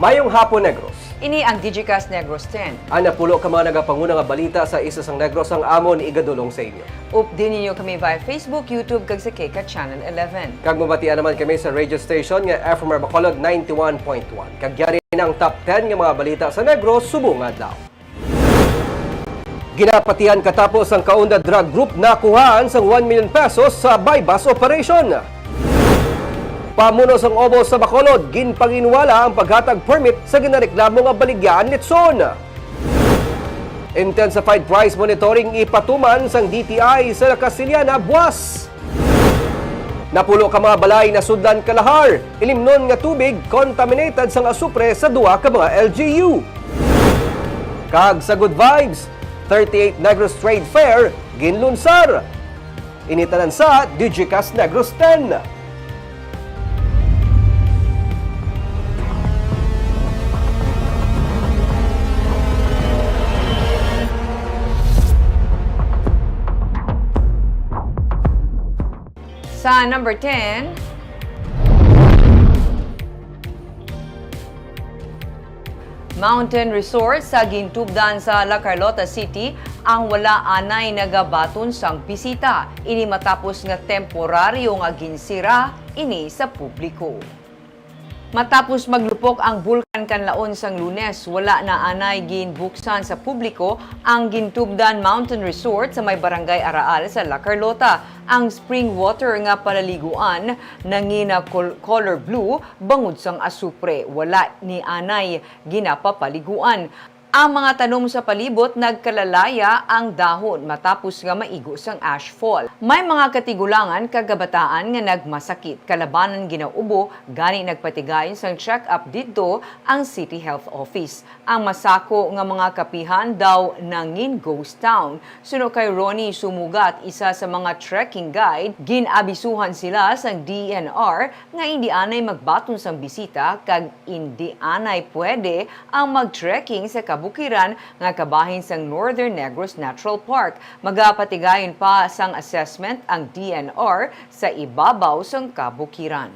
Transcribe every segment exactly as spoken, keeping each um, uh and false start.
Mayong hapon, Negros. Ini ang Digicast Negros ten. Ang napulo ka mga nagapanguna nga balita sa Isla sang Negros ang amon igadulong sa inyo. Updi ninyo kami via Facebook, YouTube, kag sa KCAT Channel eleven. Kag mabatian naman kami sa radio station nga F M R Bacolod ninety-one point one. Kag yari na ang top ten nga mga balita sa Negros subong nga adlaw. Ginapatihan katapos ang Kaunda Drug Group nakuhaan sang one million pesos sa buy-bust operation. Pamuno sang OBO sa Bacolod, ginpanginwala ang paghatag permit sa ginareklamo nga baligyaan litson. Intensified price monitoring ipatuman sang D T I sa La Castellana buwas. Napulo ka mga balay nasudlan kalahar, ilimnon nga tubig, contaminated sang asupre sa duha ka mga L G U. Kag sa Good Vibes, thirty-eight Negros Trade Fair ginlunsar. Ini tanan sa Digicast Negros ten. Sa number ten, Mountain Resort sa gintubdan sa La Carlota City ang wala anay nagabaton sang bisita. Ini matapos nga temporaryo nga ginsira ini sa publiko. Matapos maglupok ang Bulkan Kanlaon sang Lunes, wala na anay ginbuksan sa publiko ang gintubdan Mountain Resort sa may Barangay Araal sa La Carlota. Ang spring water nga palaliguan nangina col-, color blue bangod sang asupre. Wala ni anay ginapapaliguan. Ang mga tanom sa palibot nagkalalaya ang dahon matapos nga maigo sang ashfall. May mga katigulangan kag kabataan nga nagmasakit. Kalabanan ginaubo, gani nagpatigayon sang check-up didto ang City Health Office. Ang masako nga mga kapihan daw nangin ghost town. Suno kay Ronnie Sumugat, isa sa mga trekking guide, gin-abisuhan sila sang D E N R nga indi anay magbaton sang bisita kag indi anay pwede ang mag-trekking sa kabukiran nga kabahin sang Northern Negros Natural Park. Magapatigayon pa sang assessment ang D E N R sa ibabaw sang kabukiran.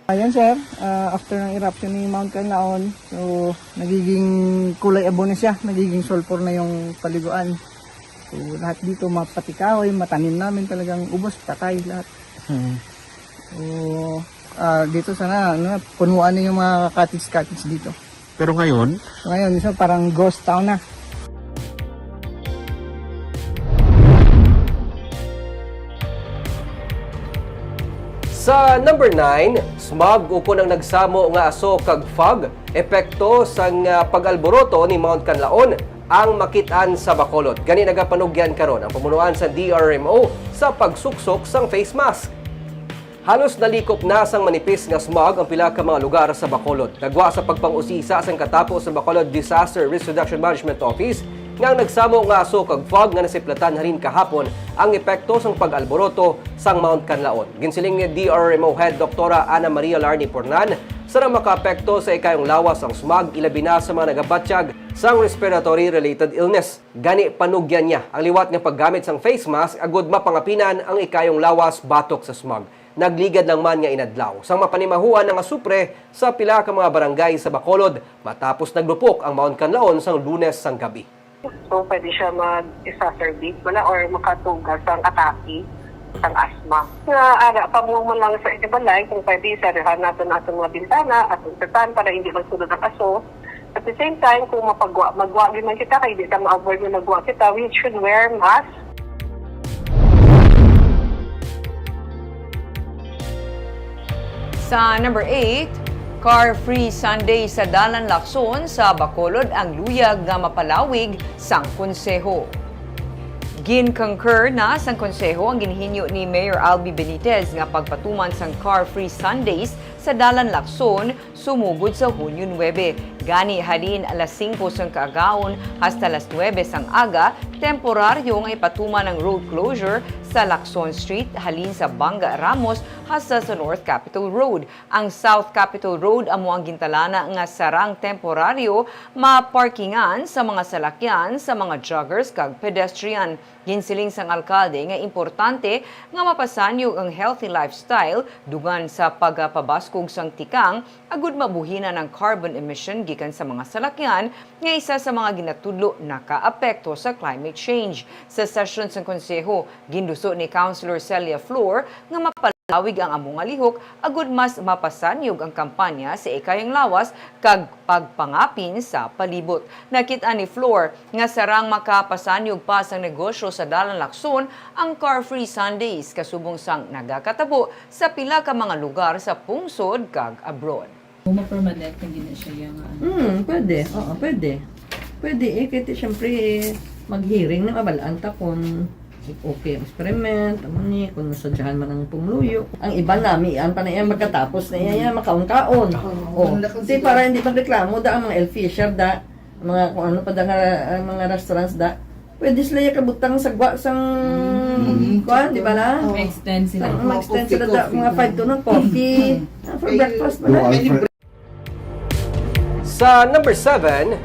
Ayan, sir. Ah, after ng eruption ni Mount Kanlaon, so, nagiging kulay abo na siya, nagiging sulfur na yung paliguan. So, lahat dito, mga pati kahoy, matanim namin, talagang ubos, patay lahat. Hmm. So, ah, dito sana, ano, punuan na yung mga cottage-cottage dito. Pero ngayon? Ngayon, so, parang ghost town na. Sa number nine, smog ukon ang nagsamo nga aso kag fog, epekto sang, ah, pag-alboroto ni Mount Kanlaon ang makit-an sa Bacolod. Gani nagapanugyan karon ang pamunuan sa D R M O sa pagsuksok sang face mask. Halos nalikop na sang manipis nga smog ang pila ka mga lugar sa Bacolod. Nagwa sa pagpang-usisa sang katapo sa Bacolod Disaster Risk Reduction Management Office nga ang nagsamo nga aso kag fog nga nasiplatan halin kahapon ang epekto sang pag-alboroto sang Mount Kanlaon. Ginsiling ni D R M O Head Doktora Ana Maria Larni Pornan, sarang makaapekto sa ikayong lawas ang smog, ilabi na sa mga nagabatyag sang respiratory-related illness. Gani, panugyan niya ang liwat nga paggamit sang face mask agud mapangapinan ang ikayong lawas batok sa smog. Nagligad lang man nga inadlaw sang mapanimahuan ang asupre sa pila ka mga barangay sa Bacolod matapos naglupok ang Mount Kanlaon sang Lunes sang gabi. So, pwede siya mag-exacerbate wala or makatugas ang atake sang asthma. Nga ara pa mo man lang sa ibalay, kung pwede, sarahan natin ating mga bintana at pintuan para hindi magsulod ang aso. At the same time, kung mapagwa, magwa gyud man kita, kay di ta ma-avoid nga magwa kita, we should wear mask. Sa number eight, Car Free Sunday sa Dalan Lacson sa Bacolod ang luyag nga mapalawig sang konseho. Gin-concur na sang konseho ang ginhinyo ni Mayor Albee Benitez nga pagpatuman sang Car Free Sundays sa Dalan Lacson sumugod sa Hunyo nuebe. Gani, halin alas singko sang kaagahon hasta alas nuwebe sang aga, temporaryo nga ipatuman ang road closure sa Lacson Street halin sa Banga Ramos hasta sa North Capitol Road. Ang South Capitol Road amo ang gintalana nga sarang temporaryo, maparkingan sa mga salakyan sa mga joggers kag pedestrian. Ginsiling sang alkalde nga importante nga mapasanyog ang healthy lifestyle dungan sa pagapabaskog sang tikang agud mabuhinan ang carbon emission gikan sa mga salakyan nga isa sa mga ginatudlo nakaapekto sa climate change. Sa sesyon sang konseho, ginduso ni Councilor Celia Flor nga mapalawig ang amo nga lihok agud mas mapasanyog ang kampanya sa ikayang lawas kag pagpangapin sa palibot. Nakit-an ni Flor nga sarang makapasanyog pa sang negosyo sa Dalan Lacson ang Car Free Sundays, kasubong sang nagakatabo sa pila ka mga lugar sa pungsod kag abroad. Kung ma-permanent na gina siya yung ano. Hmm, pwede. Oo, pwede. Pwede eh, kaya siyempre eh, mag-hearing na mabalaan ta kung okay ang experiment, amo ni, kung nasadyahan man ang pumuluyo. Ang iba nami, ang panayam magkatapos na iya, iya, makaon-kaon. Oo. Oh. Wala kang Di siguro. Para hindi magreklamo da ang mga El Fisher da, mga kung ano pa da nga, ang mga restaurants da. Pwede sila iya kabutang sa gwa sang Mm. kuan, di ba la? Oo. Ma-extend sila. Ang ma-extend sila da, mga five to ng coffee. Ah, for Kayo- breakfast ba la? Wow, Alfred. Sa number seven,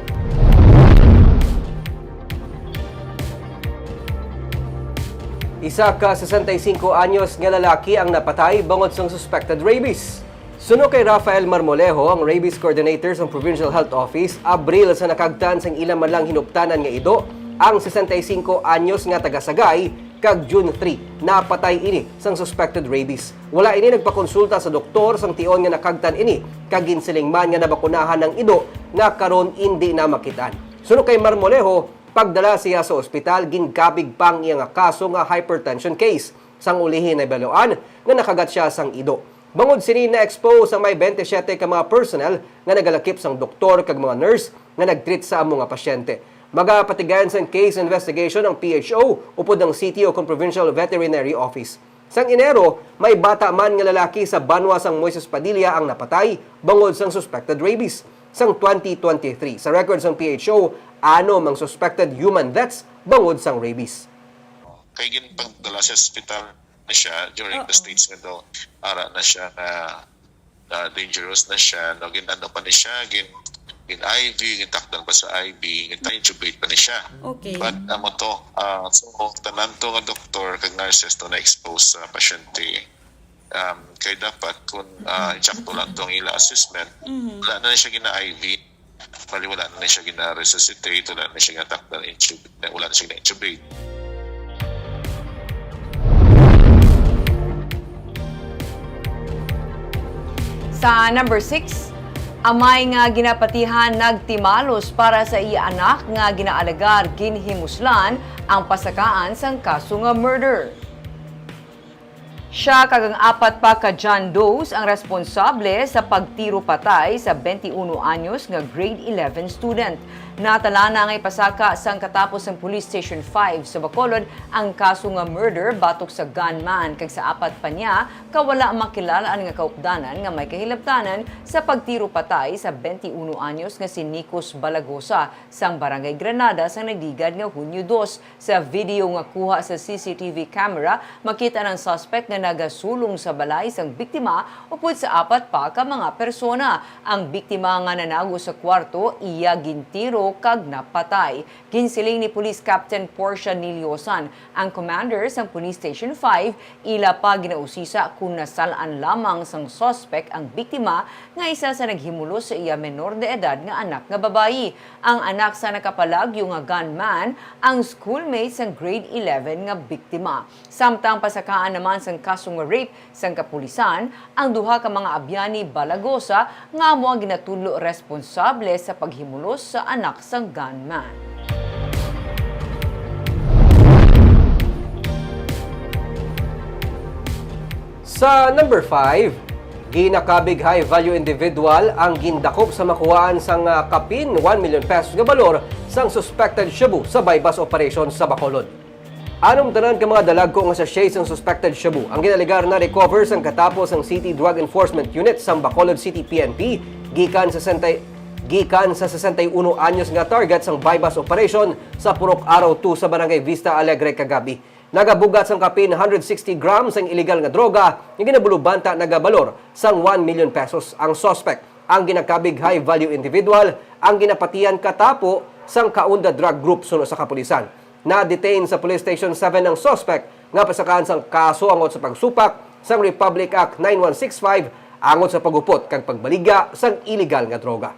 isa ka sesenta y cinco anyos nga lalaki ang napatay bangod sang suspected rabies. Suno kay Rafael Marmolejo, ang rabies coordinator sang Provincial Health Office, Abril sa nakagtan sang ila man lang hinuptanan nga ido ang sesenta y cinco anyos nga taga-Sagay, kag June three, napatay ini sang suspected rabies. Wala ini nagpakonsulta sa doktor sang tion nga nakagtan ini, kag ginsiling man nga nabakunahan ang ido nga karon indi na makit-an. Suno kay Marmolejo, pagdala siya sa ospital, ginkabig pa ang iya nga kaso nga hypertension case. Sang ulihi, nabaloan nga nakagat siya sang ido. Bangod sini, na-expose ang may twenty-seven ka mga personnel nga nagalakip sang doktor kag mga nurse nga nag-treat sa amo nga pasyente. Magapatigayon sang case investigation ang P H O upod ang C T O kag Provincial Veterinary Office. Sang Enero, may bata man nga lalaki sa banwa sang Moises Padilla ang napatay bangod sang suspected rabies. Sang twenty twenty-three, sa record sang P H O, anom ang suspected human deaths bangod sang rabies. Kay ginpagdala sa ospital na siya during the Oo. stage nga daw ara na siya nga, ah, dangerous na siya, no, gin-ano pa ni siya, gin, gin I V, gintakdan pa sa I V, gin-intubate pa ni siya. Okay. But, amo to, ah, so, tanan to nga doktor kag nurses to na-expose sa pasyente. Um, kay dapat kung, ah, insakto lang to ang ila assessment, Mhm. wala na siya gina-I V. Bali, wala na siya gina-resuscitate, wala na siya ginatakdan, intubate, wala na siya gina-intubate. Sa number six, amay nga ginapatihan nagtimalos para sa iya anak nga ginaalegar ginhimuslan ang pasakaan sang kaso nga murder. Siya kag ang apat pa ka John Does ang responsable sa pagtiro patay sa twenty-uno anyos nga grade eleven student. Natalana nga ipasaka sang katapos sang Police Station five sa Bacolod ang kaso nga murder batok sa gunman kag sa apat pa niya ka wala makilalaan nga kaupdanan nga may kahilabtanan sa pagtiro patay sa twenty-uno anyos nga si Nicos Balagosa sang Barangay Granada sang nagligad nga Hunyo dos. Sa video nga kuha sa C C T V camera, makita ang suspect nga nagasulong sa balay sang biktima upod sa apat pa ka mga persona. Ang biktima nga nanago sa kwarto, iya gintiro kag napatay. Ginsiling ni Police Captain Portia Niliosan, ang commander sang Police Station five, ila pa ginausisa kon nasal-an lamang sang suspect ang biktima nga isa sa naghimulos sa iya menor de edad nga anak nga babayi. Ang anak sa nakapalagyo nga gunman, ang schoolmate sang grade eleven nga biktima. Samtang pasakaan naman sang kaso nga rape sang kapulisan ang duha ka mga abyan ni Balagosa nga amo ang ginatudlo responsable sa paghimulos sa anak sang gunman. Sa number five, ginakabig high value individual ang gindakop sa makuhaan sang, ah, kapin one million pesos nga balor sang suspected shabu sa buy-bust operation sa Bacolod. Anom tanan ka mga dalagko nga sachet sang suspected shabu ang ginalegar na-recover sang katapos sang City Drug Enforcement Unit sang Bacolod City P N P gikan sa sesenta, gikan sa sesenta y uno anyos nga target sang buy-bust operation sa Purok Araw two sa Barangay Vista Alegre kagabi. Nagabugat sang kapin hundred sixty grams ang illegal nga droga nga ginabulubanta nagabalor sang one million pesos. Ang suspect, ang ginakabig high-value individual, ang ginapatihan katapo sang Kaunda Drug Group suno sa kapulisan. Na-detain sa Police Station seven ang suspect nga pasakaan sang kaso angot sa pagsupak sang Republic Act nine one six five angot sa pagupot kag pagbaligya sang iligal nga droga.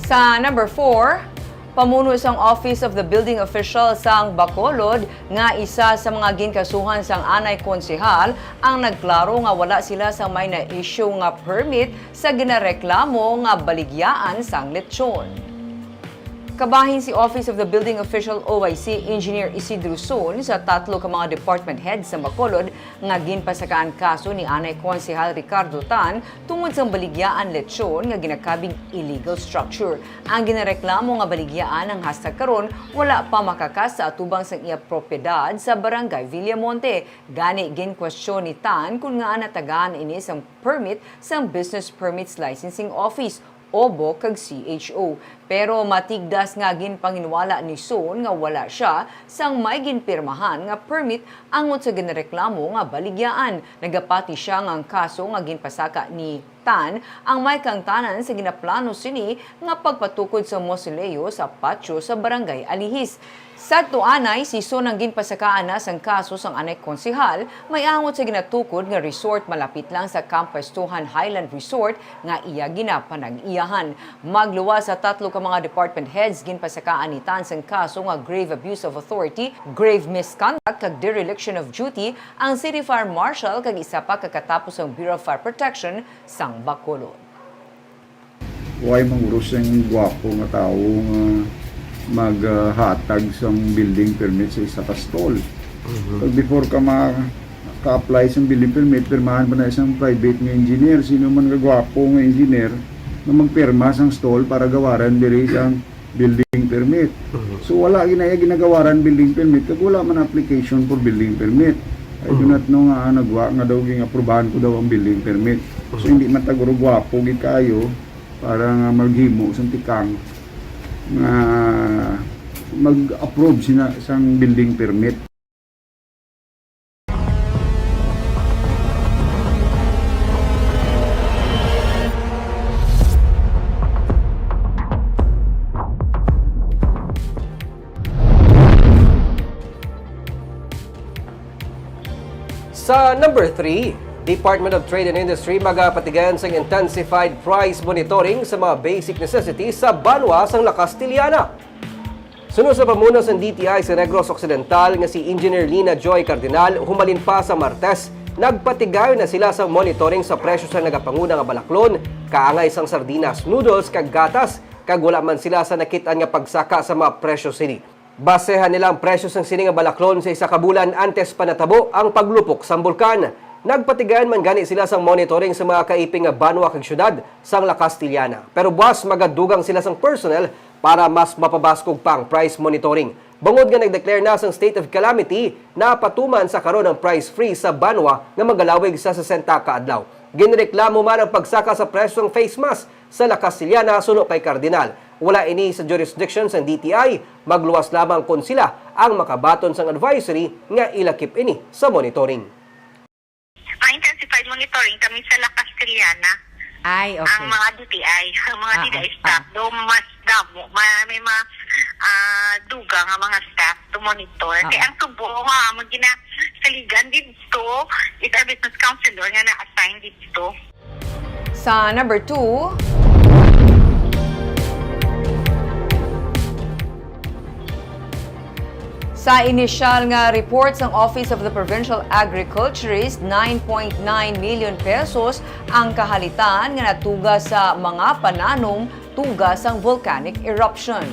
Sa number four, pamuno sang Office of the Building Official sang Bacolod, nga isa sa mga ginkasuhan sang anay konsehal, ang nagklaro nga wala sila sang may na-issue nga permit sa ginareklamo nga baligyaan sang lechon. Kabahin si Office of the Building Official, O I C, Engineer Isidro Sun sa tatlo ka mga department head sa Bacolod nga ginpasakaan kaso ni anay Konsehal Ricardo Tan tungod sang baligyaan lechon nga ginakabig illegal structure. Ang ginareklamo nga baligyaan ang hasta karon wala pa makakas sa atubang sang iya propiedad sa Barangay Villamonte. Gani, ginkwestiyon ni Tan kon ngaa natagaan ini sang permit sang Business Permits Licensing Office, obo kag C H O. Pero matigdas nga ginpanginwala ni Sun nga wala sia sang may ginpirmahan nga permit angot sa ginreklamo nga baligyaan. Nagapati sia nga ang kaso nga ginpasaka ni Tan ang may kaangtanan sa ginaplano sini nga pagpatukod sa mausoleo sa patio sa Barangay Alihis. Sadto anay, si Sun ang ginpasakaan na sang kaso sang anay konsehal, may angot sa ginatukod nga resort malapit lang sa Camp Pwestuhan Highland Resort nga iya ginapanag-iyahan. Magluwas sa tatlo ka mga department heads, ginpasakaan ni Tan sang kaso nga grave abuse of authority, grave misconduct, kag dereliction of duty ang City Fire Marshal kag isa pa ka katapo sang Bureau of Fire Protection sang Bacolod. Why manguros ang gwapo nga tawo nga maghatag sang building permit sa isa ka stall? Mhm. Pag before ka ma-, ka-apply sang building permit, pirmahan pa na isang private nga engineer. Sino man ka gwapo nga engineer nga magpirma sang stall para gawaran diri sang building permit? Mhm. So, wala ginaya ginagawaran building permit kag wala man application for building permit. I do Mhm. not know nga, ah, nagwa nga daw gin-aprubahan ko daw ang building permit. So, Mhm. hindi man ta guro gwapo gid kaayo para nga maghimo sang tikang nga mag-approve sina sang building permit. Sa number three, Department of Trade and Industry magapatigayon sang intensified price monitoring sa mga basic necessities sa banwa sang La Castellana. Suno sa pamuno sang D T I sa Negros Occidental nga si Engineer Lina Joy Cardinal, humalin pa sa Martes, nagpatigayon na sila sang monitoring sa presyo sang nagapanguna nga balaklon, kaangay sang sardinas, noodles, kag gatas, kag wala man sila sa nakit-an nga pagsaka sa mga presyo sini. Basehan nila ang presyo sang sini nga balaklon sa isa ka bulan antes pa natabo ang paglupok sang bulkan. Nagpatigayon man gani sila sang monitoring sa mga kaiping nga banwa kag syudad sang La Castellana. Pero buas magadugang sila sang personnel para mas mapabaskog pa ang price monitoring. Bangod nga nag-declare na sang state of calamity, napatuman sa karon ang price freeze sa banwa nga magalawig sa sesenta ka adlaw. Ginreklamo man ang pagsaka sa presyo sang face mask sa La Castellana suno kay Cardinal. Wala ini sa jurisdiction sang D T I, magluwas lamang kon sila ang makabaton sang advisory nga ilakip ini sa monitoring. May intensified monitoring kami sa La Castellana. Ay, okay. Ang mga D T I, ang mga Ah, D T I ah, staff, ah. Do mas damo, ma-, may mga, ah, dugang ang mga staff to monitor. Ah, Kaya ah. ang subo nga, amo ginasaligan dito, is our business counselor nga na-assign dito. Sa number two, sa inisyal nga report sang Office of the Provincial Agriculturist, nine point nine million pesos ang kahalitan nga natuga sa mga pananom tuga sang volcanic eruption.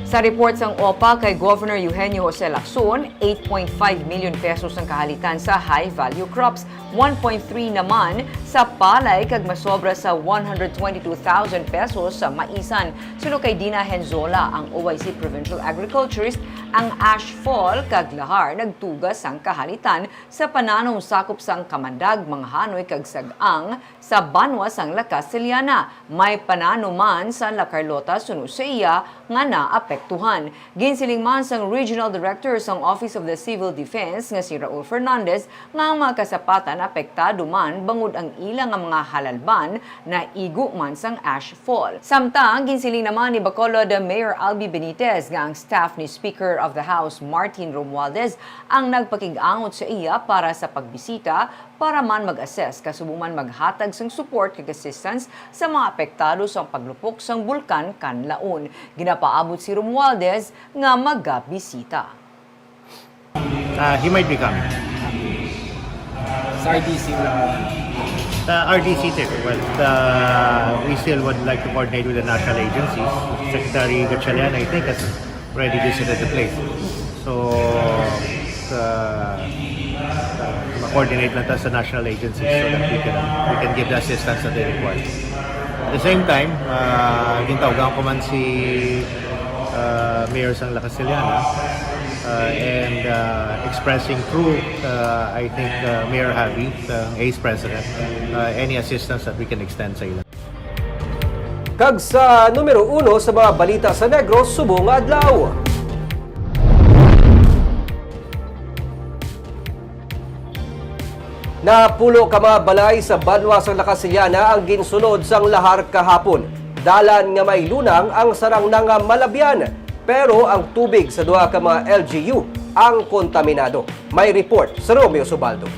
Sa report sang OPA kay Governor Eugenio Jose Lacson, eight point five million pesos ang kahalitan sa high-value crops, one point three naman sa palay, kag masobra sa one hundred twenty-two thousand pesos sa maisan. Suno kay Dina Henzola, ang O I C Provincial Agriculturist, Ang ashfall kag lahar nagtuga sang kahalitan sa pananom sakop sang Kamandag, Mangahanoy kag Sag-ang sa banwa sang La Castellana. May pananom man sa La Carlota suno sa iya nga naapektuhan. Ginsiling man sang Regional Director sang Office of the Civil Defense nga si Raul Fernandez nga ang mga kasapatan apektado man bangod ang ila nga mga halalban naigo man sang ashfall. Samtang ginsiling naman ni Bacolod Mayor Albi Benitez nga ang staff ni Speaker of the House Martin Romualdez ang nagpakig-angot sa iya para sa pagbisita para man mag-assess kasubong man maghatag sang support kag assistance sa mga apektado sa paglupok sang Bulkan Kanlaon. Ginapaabot si Romualdez nga magabisita. Uh, he might be coming. Sa R D C lang. Uh, R D C too. Well, uh, we still would like to coordinate with the national agencies. Secretary Gatchalian, I think, has already visited the place. So, uh, uh, ma-coordinate lang ta sa national agencies so that we can we can give the assistance that they require. At the same time, uh, gintawgan ko man si uh, Mayor sang La Castellana uh, and uh, expressing through, uh, I think, uh, Mayor Javi, uh, Ace President, uh, any assistance that we can extend sa ila. Kag sa numero uno sa mga balita sa Negros subong nga adlaw. Napulo ka mga balay sa banwa sang La Castellana ang ginsulod sang lahar kahapon. Dalan nga may lunang ang sarang na nga malabyan, pero ang tubig sa duha ka mga L G U ang kontaminado. May report sa Romeo Subaldo.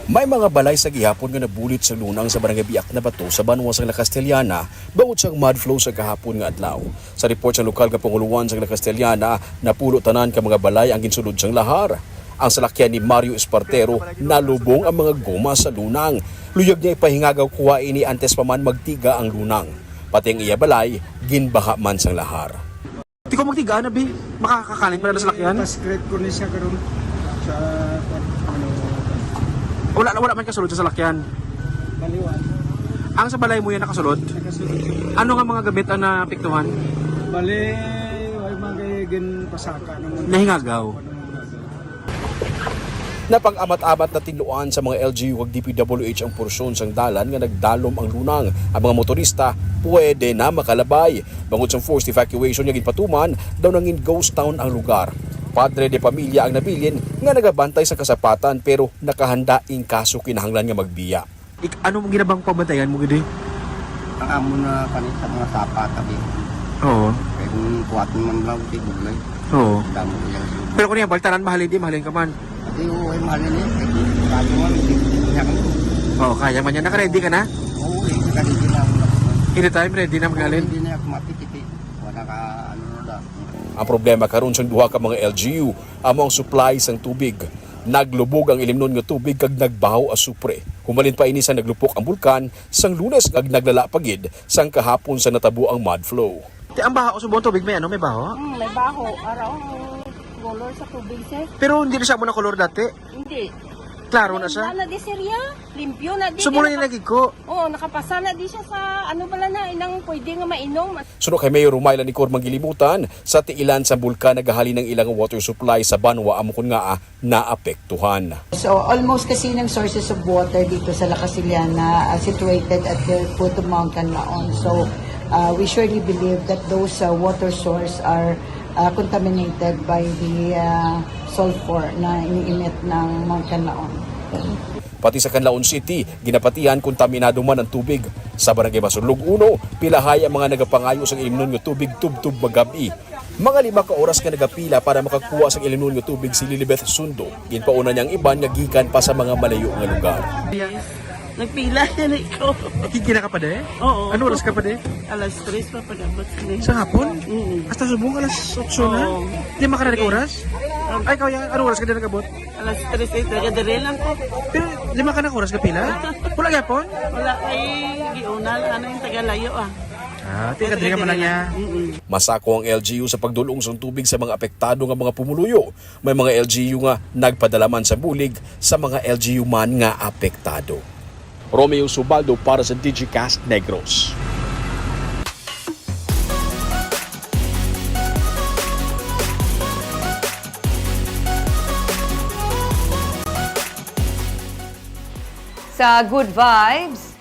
May mga balay sa gihapon nga nabulit sa lunang sa Barangay Biak na Bato sa banwa sang La Castellana bangod sang mud flow sa gahapon nga adlaw. Sa report sa lokal nga panguloan sang La Castellana, napulo tanan ka mga balay ang ginsulod sang lahar. Ang salakyan ni Mario Espartero, nalubong ang mga goma sa lunang. Luyag niya ipahingagaw kuha ini antes pa man magtiga ang lunang. Pati ang iya balay, ginbaha man sang lahar. Di ko magtiga na, bi. Makakakalit pa na sa salakyan. Mas great ko ni siya karon sa ano. Wala, wala man kasulod sa salakyan. Baliwan. Ang sa balay mo yan nakasulod? Nakasulod. Ano nga mga gamit ang naapektuhan? Bali, ay mga ginpasaka naman. Nahingagaw. Napang-amat-amat na tinluan sa mga L G U kag D P W H ang porsyon sang dalan nga nagdalom ang lunang. Ang mga motorista pwede na makalabay. Bangod sang forced evacuation nga ginpatuman, daw nangin ghost town ang lugar. Padre de pamilya ang nabilin nga nagabantay sa kasapatan pero nakahanda in kaso kinahanglan nga magbiya. Ik, ano mong ginabang pabantayan mo gid? Ang amo na kanita mga sapa tabi. Oo. Kaya kung kuwatin man lang, di buglay. Oo. Damo ko yan. Pero kung yan, baltaran, mahalin di, mahalin ka man. Ati, oo, ay mahalin eh. Kaya kung kuwatin man, di niya kang Oo, kaya man yan. Naka-ready ka na? Oo, eh, naka-ready na ako. Anytime, ready na maghalin? Hindi na ako mapikiti. Wala ka, ano na da. Ang problema karon sang duha ka mga L G U amo ang supply sang tubig. Naglubog ang ilimnon nga tubig kag nagbaho asupre. Humalin pa ini sa naglupok ang bulkan sang Lunes kag naglala pa gid sang kahapon sa natabo ang mud flow. Ti ang baho subong tubig may ano, may baho? Hmm, may baho. Araw ang color sa tubig, sir. Pero hindi na siya mo na color dati. Hindi. Klaro na siya. Wala na di, sir, ya. Limpyo na di. Sumulay na gid ko. Oo, nakapasa na di siya sa ano bala na inang pwede nga mainom. Suno kay Mayor Rumayla Nicor Manggilibutan, sa tiilan sa bulkan nagahalin ang ilang water supply sa banwa amo kon ngaa naapektuhan. So almost kasi ng sources of water dito sa La Casillana uh, situated at the foot of Mount Canlaon. So uh, we surely believe that those uh, water source are uh, contaminated by the uh, sulfur na ini-emit ng Mount Canlaon. Pati sa Canlaon City, ginapatihan kontaminado man ang tubig. Sa Barangay Masurlog uno, pilahay ang mga nagapangayo sang ilimnon nga tubig tubtob magab-i. Mga lima ka oras nga nagapila para makakuha sang ilimnon nga tubig si Lilibeth Sundo. Ginpauna niya ang iban nga gikan pa sa mga malayo nga lugar. Nagpila yan ikaw. Kikira ka pa de? Oo. Ano oras ka pa de? Alas tres pa pag-abot sila. Sa hapon? Oo. Hasta subong alas otso na? Oo. Di makarari ka oras? Ay, kaya, ano oras ka din nag-abot? Alas tres ay taga dire lang ko. Pero lima ka na oras ka pila? Wala gyapon? Wala kay giunal ano yung taga layo ah. Ah, taga dire man niya. Masako ang L G U sa pagdulong sang tubig sa mga apektado nga mga pumuluyo. May mga L G U nga nagpadala man sa bulig sa mga L G U man nga apektado. Romeo Subaldo para sa Digicast Negros. Sa Good Vibes,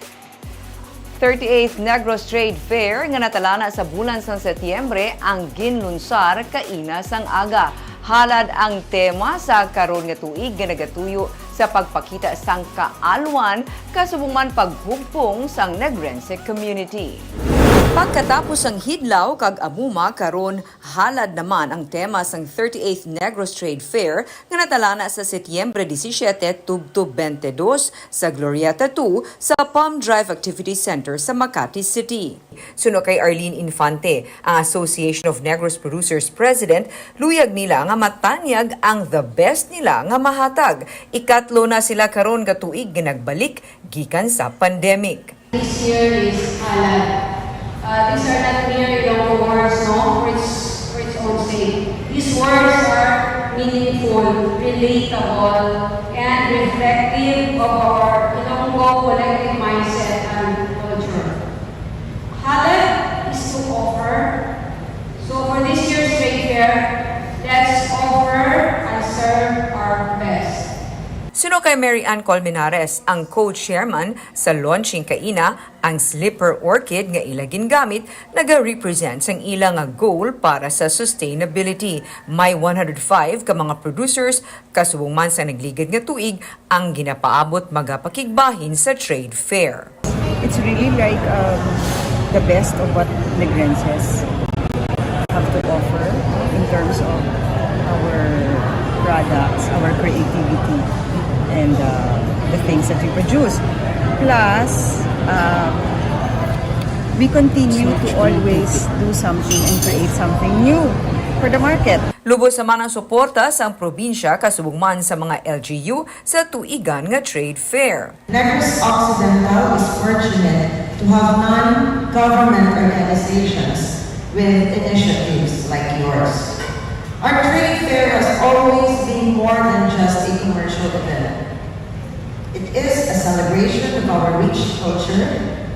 thirty-eighth Negros Trade Fair nga natalana sa bulan sang Setyembre ang ginlunsar kaina sang aga. Halad ang tema sa karon nga tuig nga nagatuyo sa pagpakita sang kaalwan, kasubong man paghugpong sang Negrense community. Pagkatapos sang Hidlaw kag Amuma karon, halad naman ang tema sang thirty-eighth Negros Trade Fair nga natalana sa Setyembre disisiete tubtob twenty-dos sa Glorieta two sa Palm Drive Activity Center sa Makati City. Suno kay Arlene Infante, ang Association of Negros Producers President, luyag nila nga matanyag ang the best nila nga mahatag. Ikatlo na sila karon nga tuig nga nagbalik gikan sa pandemic. This year is halad. Uh, these are not mere Ilonggo words, no, for its, for its own sake. These words are meaningful, relatable, and reflective of our Ilonggo collective mindset and culture. Halad is to offer. So for this year's trade fair, let's offer and serve our best. Suno kay Mary Ann Colmenares, ang co-chairman sa launching kaina, ang slipper orchid nga ila gingamit naga-represent sang ila nga goal para sa sustainability. May one hundred five ka mga producers, kasubong man sa nagligad nga tuig, ang ginapaabot magapakigbahin sa trade fair. It's really like, um, the best of what Negrenses have to offer in terms of our products, our creativity, and, uh, the things that we produce. Plus, um, we continue to always do something and create something new for the market. Lubos naman ang suporta sang probinsya kasubong man sa mga L G U sa tuigan nga trade fair. Negros Occidental is fortunate to have non-government organizations with initiatives like yours. Our trade fair has always been more than just a commercial event. It is a celebration of our rich culture,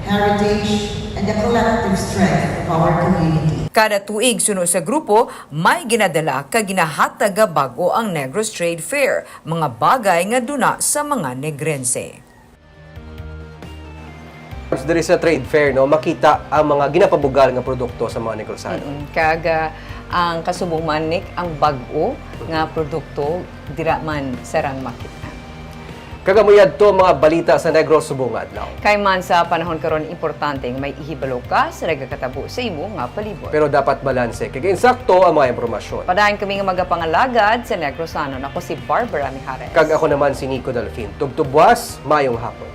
heritage, and the collective strength of our community. Kada tuig, suno sa grupo, may ginadala kag ginahatag nga bag-o ang Negros Trade Fair, mga bagay nga duna sa mga Negrense. Diri sa trade fair, no, makita ang mga ginapabugal nga produkto sa mga Negrosano. Mm-mm. Kag, ah, ang kasubong man, Nick, ang bag-o nga produkto dira man sarang makita. Kag amo yadto ang mga balita sa Negros subong nga adlaw. Kay man sa panahon karon, importante nga may ihibalo ka sa nagakatabo sa imo nga palibot. Pero dapat balanse kag insakto ang mga impormasyon. Padayon kami nga magapangalagad sa Negrosanon. Ako si Barbara Mijares. Kag ako naman si Nico Delfin. Tubtob buwas, maayong hapon.